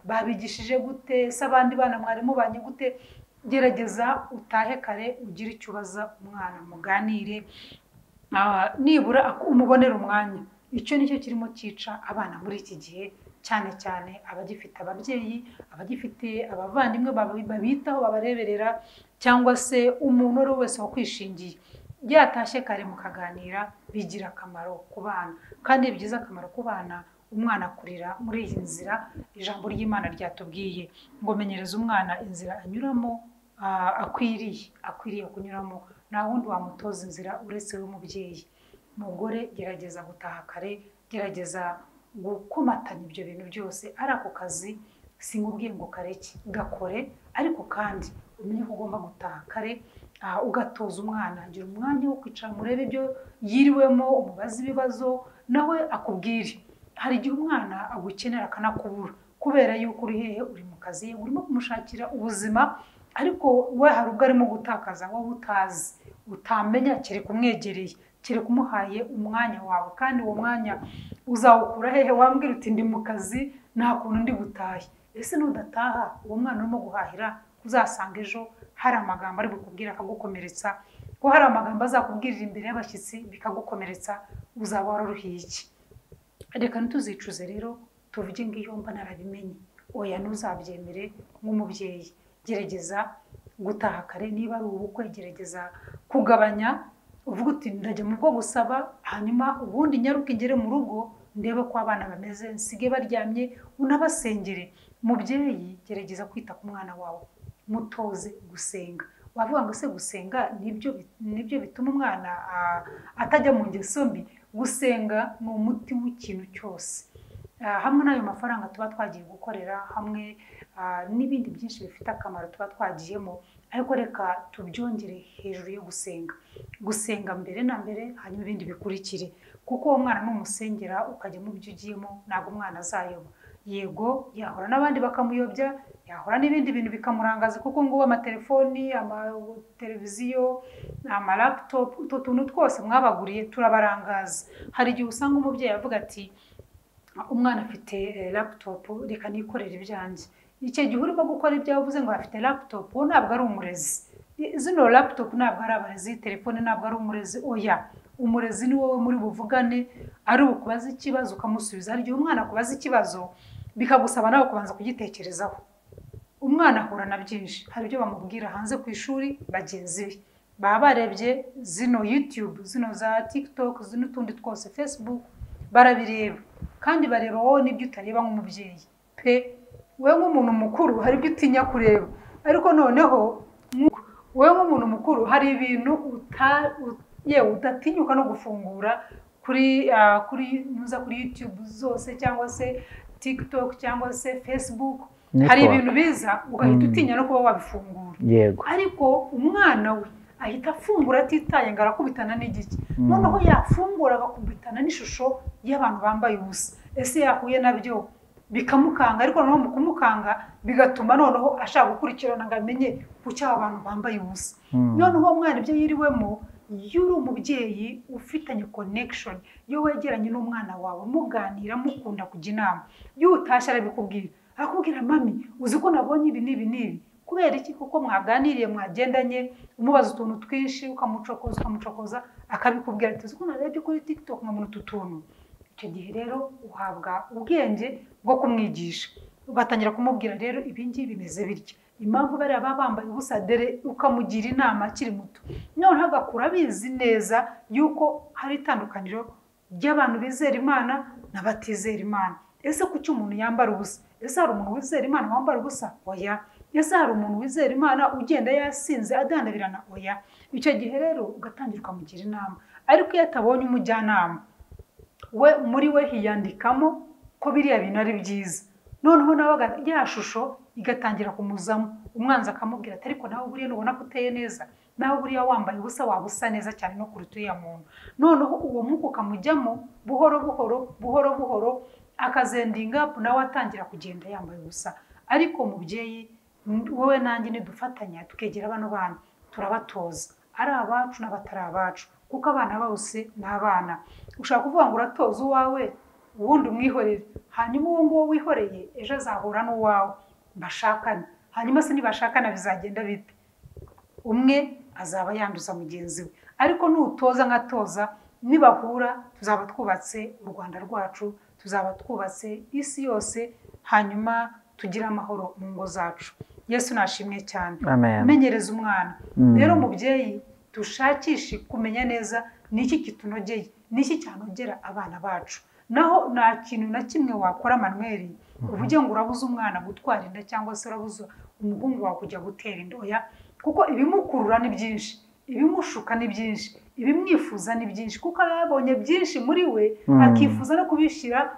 babigishije gute, se abandi bana mwarimu banye gute. Gerageza utahe kare ugire icyo ubaza umwana, muganire, nibura umubonera umwanya. Icyo nicyo kirimo cyica abana muri iki gihe, cyane cyane abagifite ababyeyi, abagifite abavandimwe babitaho babareberera, cyangwa se umuntu uwo wese wakwishingiye. Yatashye kare mukaganira bigira akamaro ku bana, kandi byiza akamaro ku bana. Umwana akurira muri iyi nzira ijambo ry'Imana ryatubwiye ngo menyereza umwana inzira anyuramo akwiriye kunyuramo, nta wundi wamutoza inzira uretse we mubyeyi. Mugore gerageza gutaha kare, gerageza gukomatanya ibyo bintu byose, ari ako kazi sinkubwiye ngo kareke, gakore, ariko kandi umenye ko ugomba gutaha kare, ugatoza umwana, gira umwanya wo kwicara murebe ibyo yiriwemo, umubaze ibibazo nawe akubwire. Hari igihe umwana agukenera akanakubura kubera yuko uri hehe, uri mu kazi, urimo kumushakira ubuzima, ariko we hari ubwo arimo gutakaza wowe utazi, utamenya, kereka umwegereye, kereka umuhaye umwanya wawe. Kandi uwo mwanya uzawukura hehe? Wambwira uti ndi mu kazi nta kuntu ndi butahe. Ese nudataha uwo mwana urimo guhahira uzasanga ejo hari amagambo ari bukubwira akagukomeretsa, ko hari amagambo azakubwirira imbere y'abashyitsi bikagukomeretsa, uzaba waruruhiye iki? Reka ntituzicuze rero tuvuge ngo iyo mba narabimenye. Oya, ntuzabyemere nk'umubyeyi. Gerageza gutaha kare, niba ari ubukwe gerageza kugabanya, uvuga uti ndajya mu bwo gusaba, hanyuma ubundi nyaruke ngere mu rugo ndebe ko abana bameze, nsige baryamye, unabasengere. Mubyeyi, gerageza kwita ku mwana wawe, mutoze gusenga. Wavuga ngo se gusenga nibyo bituma umwana atajya mu ngeso mbi? Gusenga ni umuti w'ikintu cyose. Hamwe n'ayo mafaranga tuba twagiye gukorera, hamwe n'ibindi byinshi bifite akamaro tuba twagiyemo, ariko reka tubyongere hejuru yo gusenga. Gusenga mbere na mbere, hanyuma ibindi bikurikire, kuko uwo mwana numusengera ukajya mu byo ugiyemo, ntabwo umwana azayoba. Yego, yahora n'abandi bakamuyobya, yahora n'ibindi bintu bikamurangaza, kuko ngubu amatelefoni, amateleviziyo, amalaputopu, utwo tuntu twose mwabaguriye turabarangaza. Hari igihe usanga umubyeyi avuga ati umwana afite laputopu, reka nikorere ibyanjye. Icyo gihe urimo gukora ibyawe uvuze ngo afite laputopu, uwo ntabwo ari umurezi. Zino laputopu ntabwo ari abarezi, telefone ntabwo ari umurezi. Oya, umurezi ni wowe muri buvugane, ari bukubaze ikibazo ukamusubiza. Hari igihe umwana akubaza ikibazo bikagusaba nawe kubanza kugitekerezaho. Umwana ahura na byinshi, hari ibyo bamubwira hanze ku ishuri bagenzi be, baba barebye zino YouTube, zino za TikTok, zino utundi twose, Facebook, barabireba kandi bareba wowe n'ibyo utareba nk'umubyeyi pe. Wowe nk'umuntu mukuru hari ibyo utinya kureba, ariko noneho wowe nk'umuntu mukuru hari ibintu yewe udatinyuka no gufungura kuri kuri YouTube zose, cyangwa se TikTok, cyangwa se Facebook. Hari ibintu biza ugahita utinya no kuba wabifungura. Yego. Ariko umwana we ahita afungura atitaye ngo arakubitana n'igiki. Noneho yafungura agakubitana n'ishusho y'abantu bambaye ubusa. Ese yahuye nabyo bikamukanga, ariko noneho mu kumukanga bigatuma noneho ashaka gukurikirana ngo amenye kuki aba bantu bambaye ubusa. Noneho umwana ibyo yiriwemo, iyo uri umubyeyi ufitanye connection, iyo wegeranye n'umwana wawe muganira, mukunda kujya inama, iyo utashye arabikubwira, arakubwira mami uzi ko nabonye ibi n'ibi n'ibi. Kubera iki? Kuko mwaganiriye, mwagendanye, umubaza utuntu twinshi, ukamucokoza ukamucokoza, akabikubwira ati uzi ko narebye kuri TikTok nkabona utu tuntu. Icyo gihe rero uhabwa ubwenge bwo kumwigisha, ugatangira kumubwira rero ibi ngibi bimeze bitya, impamvu bariya baba bambaye ubusa, dore ukamugira inama akiri muto. Noneho agakura abizi neza yuko hari itandukaniro ry'abantu bizera Imana n'abatizera Imana. Ese kuki umuntu yambara ubusa? Ese hari umuntu wizera Imana wambara ubusa? Oya. Ese hari umuntu wizera Imana ugenda yasinze adandabirana? Oya. Icyo gihe rero ugatangira ukamugira inama. Ariko iyo atabonye umujyanama, we muri we hiyandikamo ko biriya bintu ari byiza. Noneho nawe ya shusho igatangira kumuzamo, umwanzi akamubwira ati ariko nawe buriya nubona ko uteye neza, nawe buriya wambaye ubusa waba usa neza cyane no kuruta uriya muntu. Noneho uwo mwuka ukamujyamo buhoro buhoro buhoro buhoro, akazendinga nawe atangira kugenda yambaye ubusa. Ariko mubyeyi, wowe nanjye nidufatanya tukegera bano bana, turabatoza, ari abacu n'abatari abacu, kuko abana bose ni abana. Ushaka kuvuga ngo uratoza uwawe ubundi umwihorere, hanyuma uwo nguwo wihoreye ejo azahura n'uwawe bashakane, hanyuma se nibashakana bizagenda bite? Umwe azaba yanduza mugenzi we. Ariko nutoza nkatoza, nibahura tuzaba twubatse u Rwanda rwacu, tuzaba twubatse isi yose, hanyuma tugire amahoro mu ngo zacu. Yesu nashimwe cyane. Menyereza umwana. Rero mubyeyi, dushakishe kumenya neza niki kitunogeye, niki cyanogera abana bacu. Naho nta kintu na kimwe wakora Manuel uvuge ngo urabuza umwana gutwara inda, cyangwa se urabuza umuhungu wawe kujya gutera inda. Oya, kuko ibimukurura ni byinshi, ibimushuka ni byinshi, ibimwifuza ni byinshi, kuko aba yabonye byinshi muri we, akifuza no kubishyira,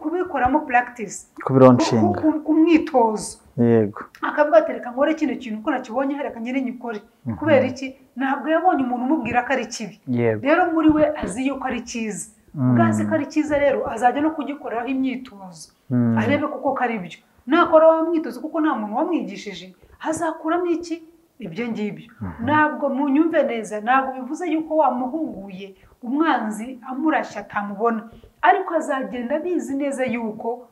kubikoramo practice, kubironshinga, ku mwitozo. Yego. Akavuga ati reka nkore kino kintu uko nakibonye, reka nyine nyikore. Kubera iki? Ntabwo yabonye umuntu umubwira ko ari kibi. Rero muri we azi yuko ari cyiza. Ubwo ko ari cyiza rero azajya no kugikoreraho imyitozo, arebe kuko ko ari byo. Nakora wa mwitozo, kuko nta muntu wamwigishije, hazakuramo iki? Ibyo ngibyo. Ntabwo munyumve neza, ntabwo bivuze yuko wamuhunguye umwanzi amurashya atamubona, ariko azagenda abizi neza yuko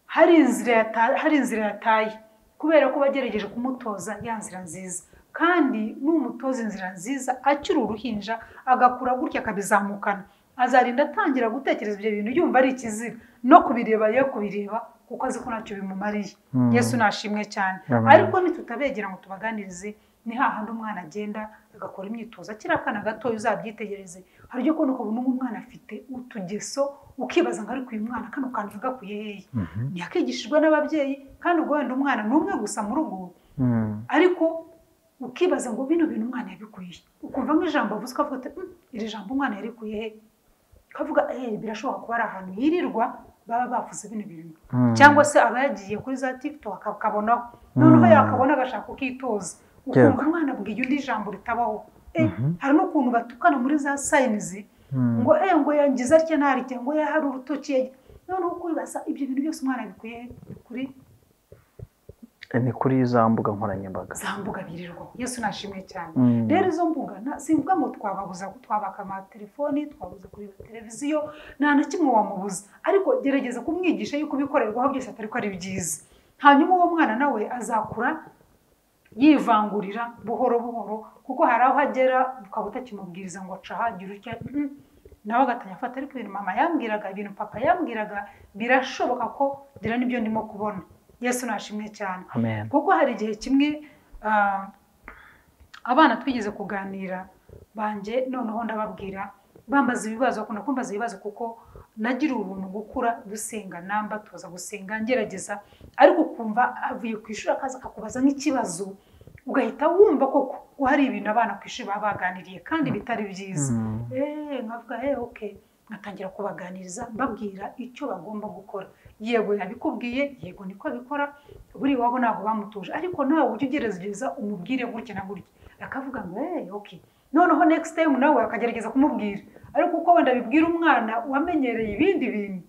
hari inzira yataye, kubera ko bagerageje kumutoza ya nzira nziza. Kandi numutoza inzira nziza akiri uruhinja, agakura gutya akabizamukana, Azarinda atangira gutekereza ibyo bintu yumva ari ikizira, no kubireba ye kubireba kuko azi ko ntacyo bimumariye. Yesu nashimwe cyane. Ariko nitutabegera ngo tubaganirize, ni hahandi umwana agenda agakora imyitozo akiri akana gatoya, uzabyitegereze. Hari ibyo kubona ukabona umwana afite utugeso, ukibaza ngo ariko uyu mwana kano kantu gakuye hehe? Ntiyakigishijwe n'ababyeyi, kandi ubwo wenda umwana ni umwe gusa mu rugo, ariko ukibaza ngo bino bintu umwana yabikuye, ukumva nk'ijambo avuze ukavuga uti iri jambo umwana yarikuye he? Ukavuga birashoboka kuba ari ahantu yirirwa baba bavuze bino bintu, cyangwa se aba yagiye kuri za TikTok akabonaho, noneho yakabona agashaka kukitoza, ukumva umwana abwiye undi jambo ritabaho. Hari n'ukuntu batukana muri za sayinizi ngo ngo yangiza atya ntarya, ngo yahari urutoki, noneho ukwibaza ibyo bintu byose umwana yabikuye kuri ni kuri za mbuga nkoranyambaga, za mbuga birirwaho. Yesu nashimwe cyane. Rero izo mbuga simvuga ngo twababuza twabaka amatelefoni, twabuza kureba televiziyo, nta na kimwe wamubuza, ariko gerageza kumwigisha yuko ibikorerwaho byose atari ko ari byiza. Hanyuma uwo mwana nawe azakura yivangurira buhoro buhoro, kuko hari aho agera ukaba utakimubwiriza ngo aca ahagira utya, nawe agatanya afata ariko ibintu mama yambwiraga, ibintu papa yambwiraga, birashoboka ko ngira n'ibyo ndimo kubona. Yesu nashimwe cyane. Amen. Kuko hari igihe kimwe abana twigeze kuganira banjye, noneho ndababwira bambaza ibibazo, bakunda kumbaza ibibazo kuko nagira ubuntu gukura dusenga, namba tuza gusenga ngerageza, ariko ukumva avuye ku ishuri akaza akakubaza nk'ikibazo, ugahita wumva koko ko hari ibintu abana ku ishuri baba baganiriye kandi bitari byiza. Nkavuga okay, nkatangira kubaganiriza mbabwira icyo bagomba gukora. Yego yabikubwiye, yego niko abikora, buri iwabo ntabwo bamutuje, ariko nawe ujye ugerageza umubwire gutya na gutya, akavuga ngo okay. Noneho next time nawe akagerageza kumubwira, ariko uko wenda bibwira umwana wamenyereye ibindi bintu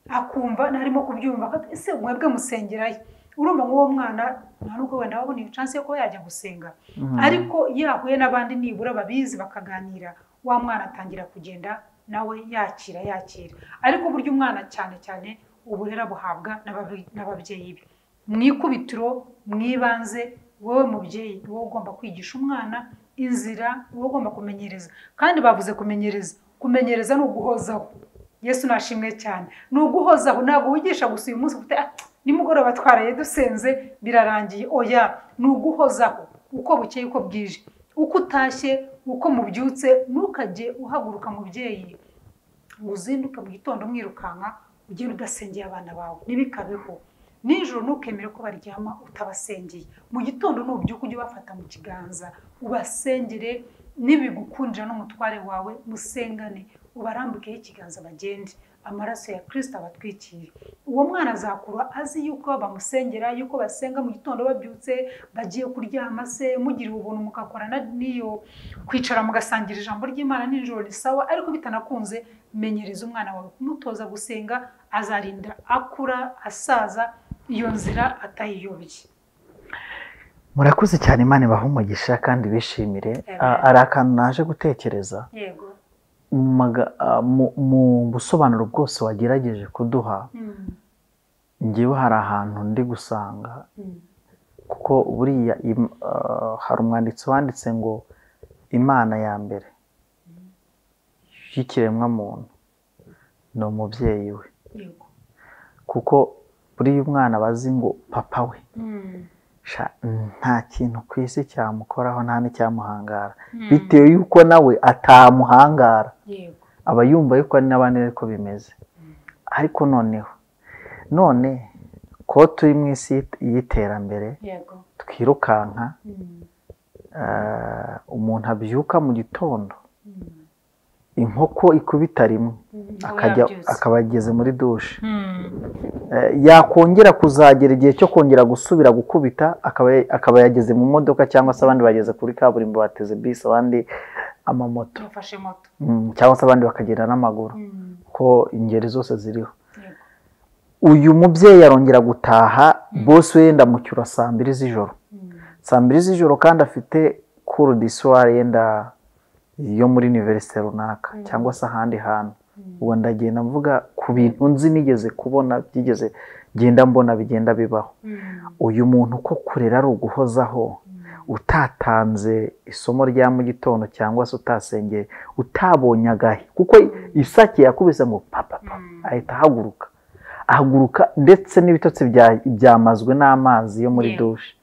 akumva ntarimo kubyumva, ese mwebwe musengerayo? Urumva nk'uwo mwana nta nubwo wenda wabona iyo chance yo kuba yajya gusenga, ariko iyo ahuye n'abandi nibura babizi bakaganira, wa mwana atangira kugenda nawe yakira. Ariko burya umwana cyane cyane uburera buhabwa n'ababyeyi be. Mu ikubitiro mwibanze, wowe mubyeyi wowe ugomba kwigisha umwana inzira, wowe ugomba kumenyereza. Kandi bavuze kumenyereza, kumenyereza ni uguhozaho. Yesu nashimwe cyane. Ni uguhozaho, ntabwo wigisha gusa uyu munsi ufite nimugoroba twaraye dusenze birarangiye, oya, ni uguhozaho uko bukeye uko bwije, uko utashye, uko mubyutse. Ntukajye uhaguruka mubyeyi ngo uzinduke mu gitondo mwirukanka ugende udasengeye abana bawe, ntibikabeho. Nijoro ntukemere ko baryama utabasengeye. Mu gitondo nubyuka ujye ubafata mu kiganza ubasengere, nibigukundira n'umutware wawe musengane, ubarambikeho ikiganza bagende, amaraso ya Kristo abatwikire. Uwo mwana azakura azi yuko bamusengera, yuko basenga mu gitondo babyutse bagiye kuryama, se mugira ubuntu mugakorana n'iyo kwicara mugasangira ijambo ry'Imana nijoro ni sawa, ariko bitanakunze menyereza umwana wawe kumutoza gusenga, azarinda akura asaza iyo nzira atayiyobye. Murakoze cyane, Imana ibahe umugisha kandi bishimire. Ari akantu naje gutekereza. Yego. Mu busobanuro bwose wagerageje kuduha, ngewe hari ahantu ndi gusanga, kuko buriya hari umwanditsi wanditse ngo Imana ya mbere y'ikiremwamuntu ni umubyeyi we. Kuko buriya umwana bazi ngo papa we, nta kintu ku isi cyamukoraho, nta n'icyamuhangara, bitewe yuko nawe atamuhangara, aba yumva yuko ari n'abandi ariko bimeze. Ariko noneho none ko turi mu isi y'iterambere, twirukanka, umuntu abyuka mu gitondo inkoko ikubita rimwe akajya akaba ageze muri dushe, yakongera kuzagera igihe cyo kongera gusubira gukubita akaba yageze mu modoka, cyangwa se abandi bageze kuri kaburimbo bateze bisi, abandi amamoto, cyangwa se abandi bakagenda n'amaguru, ko ingeri zose ziriho. Uyu mubyeyi arongera gutaha bose wenda mucyura saa mbiri z'ijoro, saa mbiri z'ijoro, kandi afite cours du soir yenda yo muri universite runaka cyangwa se ahandi hantu. Ubwo ndagenda mvuga ku bintu nzi nigeze kubona, byigeze genda mbona bigenda bibaho. Uyu muntu ko kurera ari uguhozaho, Utatanze isomo rya mu gitondo cyangwa se utasengeye, utabonye agahe, kuko isake yakubise ngo papa papa, ahita ahaguruka ndetse n'ibitotsi byamazwe n'amazi yo muri dushe.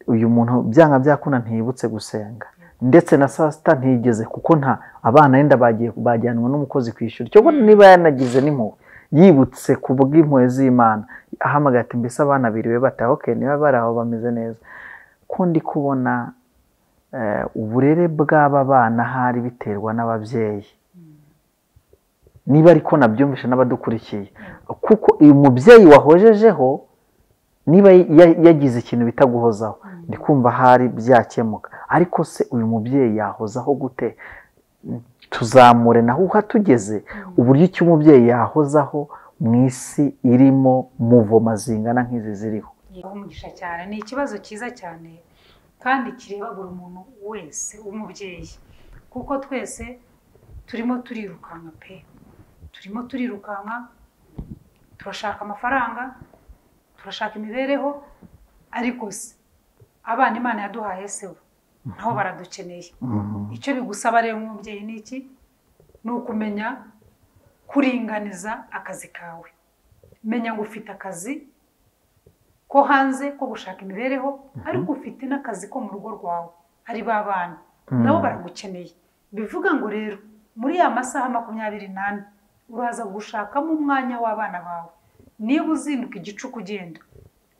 Uyu muntu byanga byakunda ntiyibutse gusenga, ndetse na saa sita ntigeze, kuko nta abana yenda bajyanwa n'umukozi ku ishuri, cyangwa niba yanagize n'impuhwe yibutse ku bw'impuhwe z'Imana, ahamagaye ati mbese abana biriwe bataha, okay niba bari aho bameze neza. Ko ndi kubona uburere bw'aba bana hari biterwa n'ababyeyi, niba ariko nabyumvishe n'abadukurikiye, kuko uyu mubyeyi wahojejeho niba yagize ikintu bita guhozaho, ndi kumva hari byakemuka. Ariko se uyu mubyeyi yahozaho gute? Tuzamure naho uhatugeze uburyo icyo umubyeyi yahozaho mu isi irimo muvoma zingana nk'izi ziriho. Umugisha cyane, ni ikibazo cyiza cyane kandi kireba buri muntu wese w'umubyeyi, kuko twese turimo turirukanka pe, turimo turirukanka, turashaka amafaranga, turashaka imibereho, ariko se abana Imana yaduhaye se bo nabo baradukeneye. Icyo bigusaba rero nk'umubyeyi ni iki? Ni ukumenya kuringaniza akazi kawe. Menya ngo ufite akazi ko hanze ko gushaka imibereho, ariko ufite n'akazi ko mu rugo rwawe, ari ba bana nabo baragukeneye. Bivuga ngo rero muri ya masaha 24 uraza gushakamo umwanya w'abana bawe. Niba uzinduka igicuku ugenda,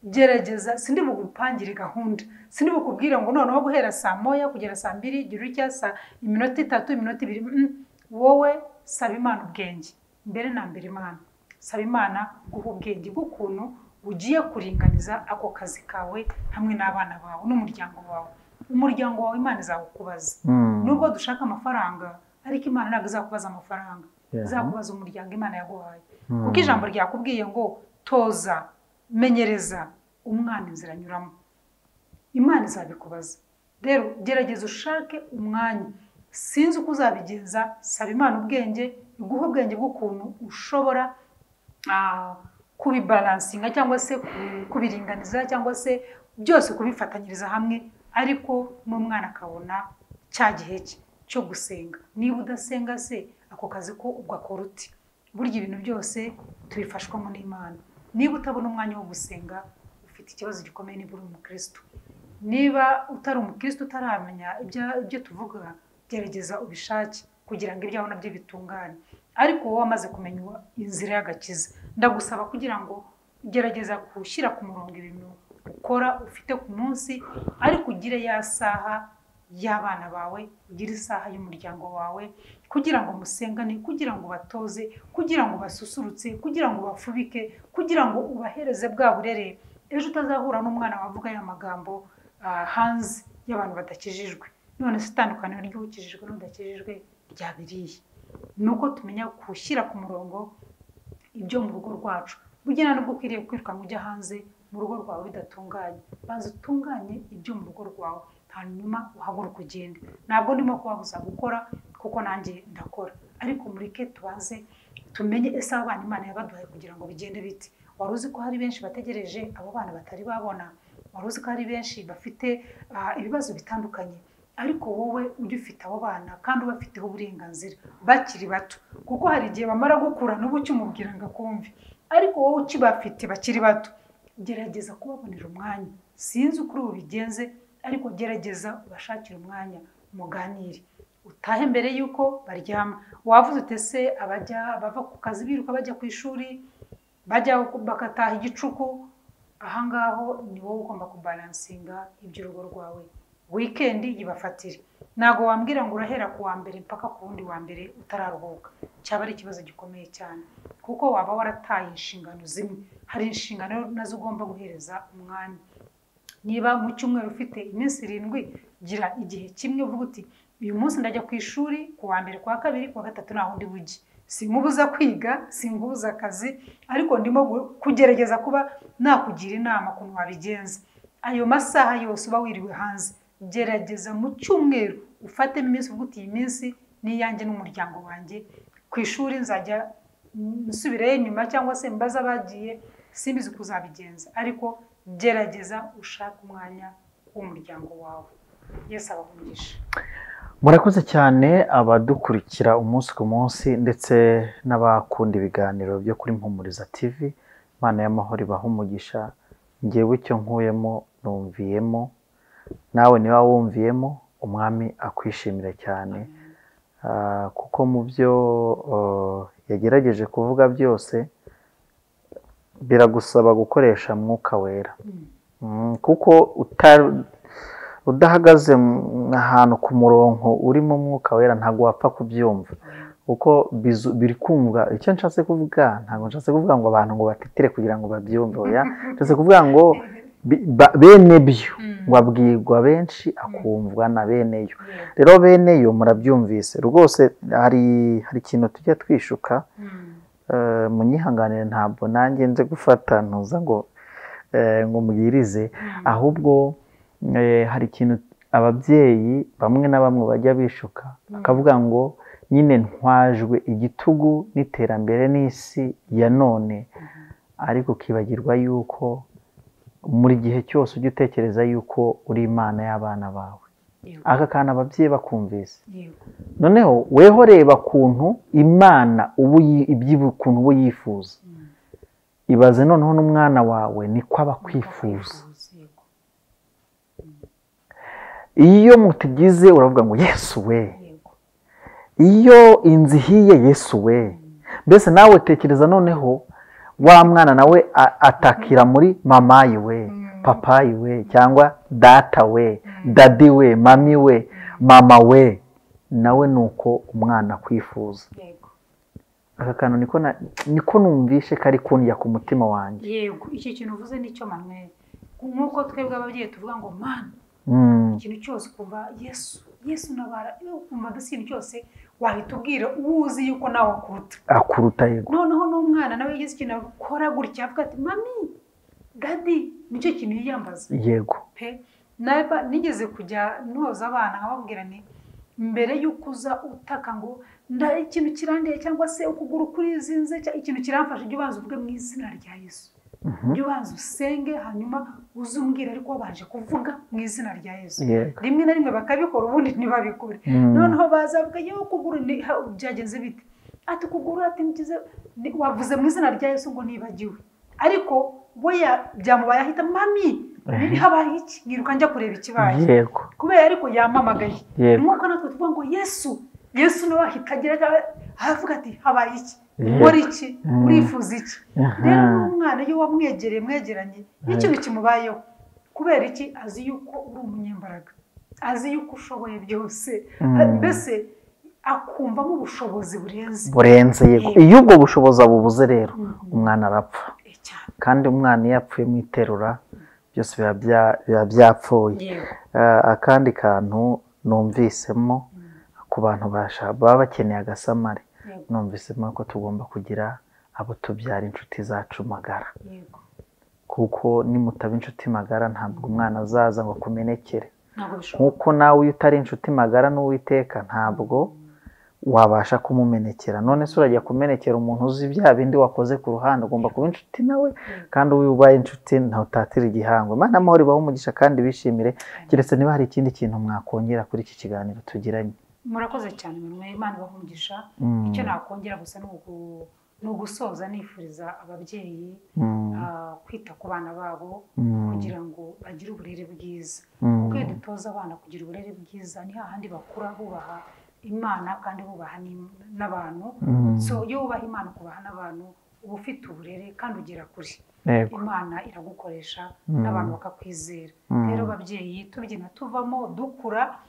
gerageza, sindi bugupangire gahunda, sindi bukubwira ngo noneho guhera saa 1 kugera saa 2 gira icya saa iminota 3 iminota 2. Wowe saba Imana ubwenge mbere na mbere. Imana, saba Imana guha ubwenge bw'ukuntu ugiye kuringaniza ako kazi kawe hamwe n'abana bawe n'umuryango wawe. Umuryango wawe Imana izakubaza. Nubwo dushaka amafaranga, ariko Imana ntabwo izakubaza amafaranga, izakubaza umuryango Imana yaguhaye. Kuko ijambo ryakubwiye ngo toza, menyereza umwana inzira anyuramo, Imana izabikubaza. Rero gerageza ushake umwanya, sinzi uko uzabigenza, saba Imana ubwenge, iguhe ubwenge bw'ukuntu ushobora kubibalansinga cyangwa se kubiringaniza cyangwa se byose kubifatanyiriza hamwe, ariko n'umwana akabona cya gihe cye cyo gusenga. Niba udasenga se ako kazi ko ugakora uti? Burya ibintu byose tubifashwamo n'Imana. Niba utabona umwanya wo gusenga, ufite ikibazo gikomeye niba uri umukristo. Niba utari umukristo utaramenya ibyo tuvuga, gerageza ubishake kugira ngo ibyawe nabyo bitungane. Ariko wowe wamaze kumenya inzira y'agakiza, ndagusaba kugira ngo gerageza gushyira ku murongo ibintu ukora ufite ku munsi, ariko ugire ya saha y'abana bawe, ugire isaha y'umuryango wawe, kugira ngo musengane, kugira ngo batoze, kugira ngo basusurutse, kugira ngo bafubike, kugira ngo ubahereze bwa burere. Ejo utazahura n'umwana wavuga aya magambo hanze y'abantu badakijijwe. None se itandukaniro ry'ukijijwe n'udakijijwe ryabiriye? Nuko tumenya gushyira ku murongo ibyo mu rugo rwacu. Burya nta nubwo ukwiriye kwirukanka ujya hanze mu rugo rwawe bidatunganye. Banza utunganye ibyo mu rugo rwawe, hanyuma uhaguruke ugende. Ntabwo ndimo kubabuza gukora, kuko nanjye ndakora, ariko mureke tubanze tumenye ese abana Imana yabaduhaye kugira ngo bigende bite. Wari uzi ko hari benshi bategereje abo bana batari babona? Wari uzi ko hari benshi bafite ibibazo bitandukanye? Ariko wowe ujya ufite abo bana kandi ubafiteho uburenganzira bakiri bato, kuko hari igihe bamara gukura n'ubu ukimubwira ngo akumve, ariko wowe ukibafite bakiri bato, gerageza kubabonera umwanya. Sinzi uko ubigenze, ariko gerageza ubashakire umwanya muganire, utahe mbere y'uko baryama. Wavuze ute se abajya bava ku kazi biruka bajya ku ishuri, bajya bagataha igicuku? Ahangaho ni wowe ugomba kubalansinga iby'urugo rwawe. Weekend yibafatire. Ntago wambwira ngo urahera ku wa mbere mpaka ku wundi wa mbere utararuhuka, cyaba ari ikibazo gikomeye cyane, kuko waba warataye inshingano zimwe. Hari inshingano nazo ugomba guhereza umwanya. Niba mu cyumweru ufite iminsi 7, gira igihe kimwe uvuga uti uyu munsi ndajya ku ishuri ku wa mbere, ku wa kabiri, ku wa gatatu nta wundi bujye. Sinkubuza kwiga, sinkubuza akazi, ariko ndimo kugerageza kuba nakugira inama ukuntu wabigenza. Ayo masaha yose uba wiriwe hanze, gerageza mu cyumweru ufatemo iminsi uvuga uti iyi minsi ni iyanjye n'umuryango wanjye. Ku ishuri nzajya nsubireyo nyuma cyangwa se mbaza abagiye, simbizi uko uzabigenza, ariko gerageza ushake umwanya w'umuryango wawe. Yesu abahe umugisha. Murakoze cyane abadukurikira umunsi ku munsi ndetse n'abakunda ibiganiro byo kuri Mpumuriza TV. Imana y'amahoro ibahe umugisha. Njyewe icyo nkuyemo numviyemo, nawe niba wumviyemo umwami akwishimira cyane, kuko mu byo yagerageje kuvuga byose biragusaba gukoresha Mwuka Wera, kuko udahagaze ahantu ku murongo urimo Mwuka Wera ntabwo wapfa kubyumva, kuko biri kumva. Icyo nshatse kuvuga, ntabwo nshatse kuvuga ngo abantu ngo batitire kugira ngo babyumve, oya, nshatse kuvuga ngo bene byo ngo abwirwa benshi akumvwa na bene yo. Rero bene yo murabyumvise rwose. Hari ikintu tujya twishuka, munyihanganire ntabwo nanjye nze gufata ntuza ngo mbwirize, ahubwo hari ikintu ababyeyi bamwe na bamwe bajya bishuka bakavuga ngo nyine ntwajwe igitugu n'iterambere n'isi ya none, ariko ukibagirwa yuko muri gihe cyose ujya utekereza yuko uri Imana y'abana bawe. Aka kantu ababyeyi bakumvise. Noneho weho reba kuntu Imana ukuntu ubu yifuza, ibaze noneho n'umwana wawe niko aba akwifuza. Iyo mutigize uravuga ngo Yesu we, iyo inzu ihiye Yesu we. Mbese nawe tekereza noneho wa mwana nawe atakira muri mamayi we, papayi we, cyangwa data we, dadi we, mami we, mama we, nawe nuko umwana akwifuza. Aka kantu niko numvishe kari kundya ku mutima wanjye. Yego, icyo kintu uvuze nicyo Manuel. Nkuko twebwe ababyeyi tuvuga ngo mana, ikintu cyose ukumva Yesu, Yesu nabara, ukumva mbese ikintu cyose wahita ubwira uzi yuko nawe akuruta. Akuruta, yego. Noneho n'umwana nawe yagize ikintu akora gutya avuga ati mami, dadi, nicyo kintu yiyambaza. Yego. Pe, nigeze kujya noza abana nkababwira nti mbere y'uko uza utaka ngo nda ikintu kirandiye cyangwa se ukuguru kurizinze ikintu kiramfasha, ujye ubanza uvuge mu izina rya Yesu. Ujye ubanza usenge hanyuma uzumbwira, ariko wabanje kuvuga mu izina rya Yesu. Rimwe na rimwe bakabikora ubundi ntibabikore. Noneho bazavuga yo ukuguru byagenze bite, ati ukuguru ati ngize wavuze mu izina rya Yesu ngo nibagiwe, ariko we byamubaye ahita mami habaye iki, ngiruka njya kureba ikibaye, kubera ariko yamamagaye. Nk'uko natwe tuvuga ngo Yesu, Yesu nawe ahita agira aravuga ati habaye iki, nkora iki, urifuza iki. Rero n'umwana iyo wamwegereye mwegeranye n'ikintu kimubayeho, kubera iki? Azi yuko uri umunyembaraga, azi yuko ushoboye byose, mbese akumvamo ubushobozi burenze. Yego. Iyo ubwo bushobozi abubuze rero umwana arapfa, kandi umwana iyo apfuye mu iterura byose biba byapfuye. Akandi kantu numvisemo ku bantu baba bakeneye agasamari, numvisemo ko tugomba kugira abo tubyara inshuti zacu magara, kuko nimutaba inshuti magara ntabwo umwana azaza ngo akumenekere. Nkuko nawe iyo utari inshuti magara n'Uwiteka ntabwo wabasha kumumenekera. None se urajya kumenekera umuntu uzi bya bindi wakoze ku ruhande? Ugomba kuba inshuti nawe, kandi uyu ubaye inshuti ntawutatira igihango. Imana amahoro ibahe umugisha kandi bishimire. Keretse niba hari ikindi kintu mwakongera kuri iki kiganiro tugiranye. Murakoze cyane, Imana ibahe umugisha. Icyo nakongera gusa ni ugusoza nifuriza ababyeyi kwita ku bana babo kugira ngo bagire uburere bwiza. Kuko iyo dutoza abana kugira uburere bwiza ni hahandi bakura bubaha Imana kandi bubaha n'abantu. So iyo wubaha Imana ukubaha n'abantu, uba ufite uburere kandi ugera kure. Imana iragukoresha n'abantu bakakwizera. Rero babyeyi tubyina tuvamo dukura,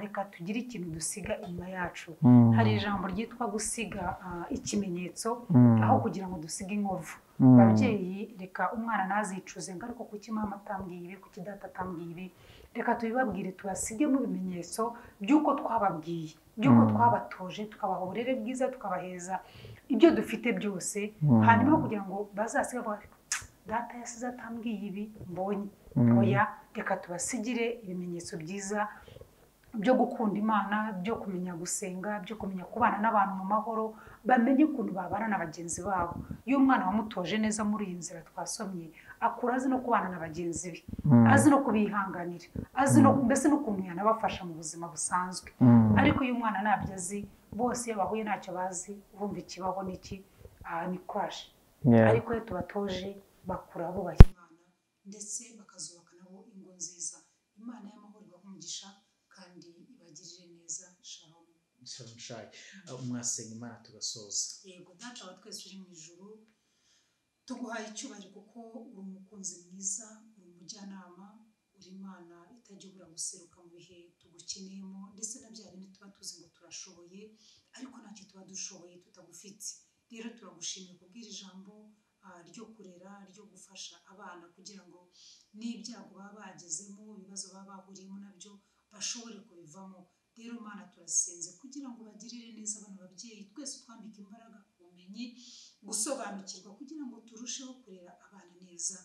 reka tugire ikintu dusiga inyuma yacu. Hari ijambo ryitwa gusiga ikimenyetso aho kugira ngo dusige inkovu. Babyeyi reka umwana ntazicuze ngo ariko kuki mama atambwiye ibi, kuki data atambwiye ibi. Reka tubibabwire, tubasigemo ibimenyetso by'uko twababwiye, by'uko twabatoje, tukabaha uburere bwiza, tukabaheza ibyo dufite byose, hanyuma kugira ngo bazasiga bavuga data yasize atambwiye ibi mbonye. Oya, reka tubasigire ibimenyetso byiza byo gukunda Imana, byo kumenya gusenga, byo kumenya kubana n'abantu mu mahoro, bamenye ukuntu babana na bagenzi babo. Iyo umwana wamutoje neza muri iyi nzira twasomye, Akura azi no kubana na bagenzi be, azi no kubihanganira, azi no mbese n'ukuntu yanabafasha mu buzima busanzwe. Ariko iyo umwana ntabyo azi, bose iyo bahuye ntacyo bazi, urumva ikibaho n'iki, ni crash. Ariko iyo tubatoje bakura bubaha Imana, ndetse bakazubaka nabo ingo nziza. Imana y'amahoro ibahe umugisha kandi ibagirire neza. Shalom. Shalom Shai. Mwasenga Imana tugasoza. Yego. Data wa twese uri mu ijuru, tuguhaye icyubahiro kuko uri umukunzi mwiza, uri umujyanama, uri Imana itajya ibura guseruka mu bihe tugukeneyemo, ndetse na bya bindi tuba tuzi ngo turashoboye, ariko ntacyo tuba dushoboye tutagufite. Rero turagushimiye kubwira ijambo ryo kurera, ryo gufasha abana kugira ngo n'ibyago baba bagezemo, ibibazo baba bahuriyemo nabyo bashobore kubivamo. Rero Mana, turasenze kugira ngo bagirire neza bano babyeyi, twese twambike imbaraga, ubumenyi, gusobanukirwa, kugira ngo turusheho kurera abana neza,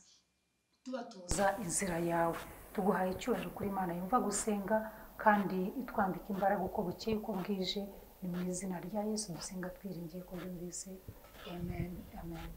tubatoza inzira yawe. Tuguhaye icyubahiro kuri Imana yumva gusenga kandi itwambika imbaraga uko bukeye uko bwije. Ni mu izina rya Yesu dusenga twiringiye ko byumvise. Amen, amen.